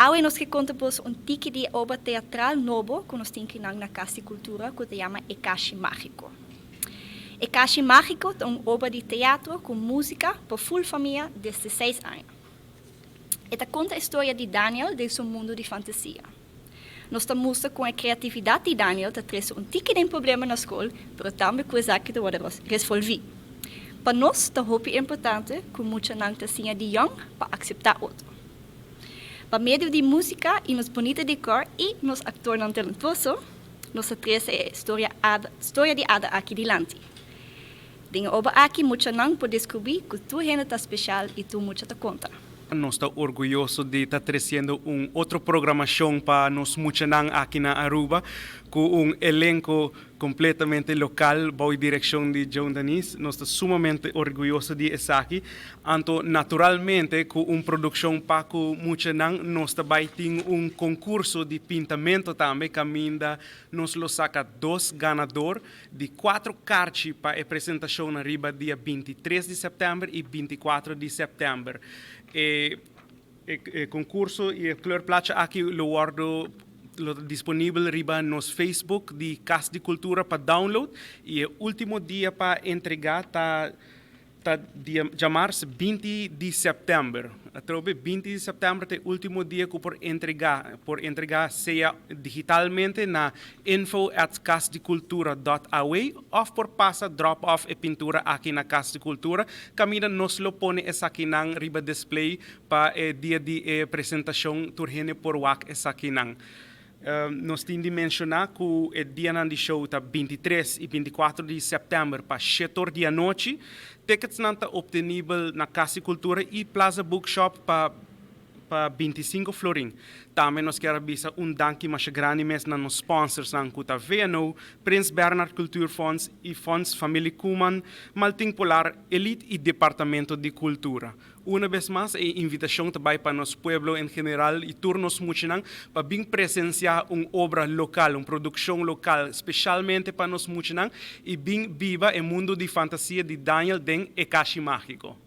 Awe nos ke konta boso un tiki di e obra teatral nobo ku nos tin kinan na Kas di Kultura ku ta yama E Kashi Mágiko. E Kashi Mágiko ta un obra di teatro ku músika pa ful famia desde seis aña. E ta konta e storia di Daniel den su mundu di fantasia. Nos ta mustra kon e kreatividat di Daniel ta trese un tiki den problema na skol, pero tambe ku esaki ta wòrdu resolví. Pa nos ta hopi importante ku muchanan ta siña di yòn pa akseptá otro. Pa medio di músika i nos bunita dekor i nos aktornan talentoso, nos ta trese e storia storia di ada aki dilanti. Den e obra aki muchanan por deskubrí ku tur hende ta speshal i tur mucha ta konta. Nos ta orguyoso di ta treciendo un otro programacion pa nos muchanan aki na Aruba cu un elenco completamente local bou direccion di Joan Danis. Nos ta sumamente orguyoso di esaki. Anto naturalmente cu un produccion pa cu muchanan nos ta bay tin un concurso di pintamento tambe caminda nos lo saca dos ganador di cuatro carchi pa e presentacionnan riba dia 23 di september y 24 di september. E e concurso y e kleurplaatje aki lo wordo lo ta disponibel riba nos Facebook di Cas di Cultura pa download y e ultimo dia pa entrega ta ta dia djamars 20 di september. Atrobe 20 di september ta e ultimo dia cu por entrega sea digitalmente na info@casdicultura.aw of por pasa drop off e pintura aki na Cas di Cultura. Caminda nos lo pone esakinan riba display pa e dia di e presentacion tur hende por wak esakinan. Nos tin di menciona cu e dianan di show ta 23 y 24 di september pa 7 or di anochi. Tickets nan ta obtenibel na Cas di Cultura y Plaza Bookshop pa 25 florin. Tambe nos kier bisa un danki mas grandi mes na nos sponsors nan cu ta VNO, Prins Bernhard Cultuurfonds y Fonds Familie Koeman, Maltin Polar, Elite y Departamento di Cultura. Un bes mas, e invitacion tambe pa nos pueblo en general y tur nos muchanan pa bin presencia un obra local, un produccion local, specialmente pa nos muchanan y bin biba e mundo di fantasia di Daniel den E Kashi Magico.